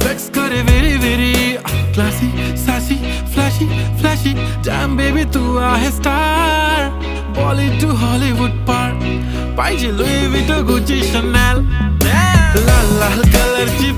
Flax करे very very classy sassy flashy flashy. Damn baby तू आहे स्टार, बॉलीवुड टू हॉलीवुड पार. पाहिजे लुई विटो, गुची, शनॅल. लाल लाल कलरची.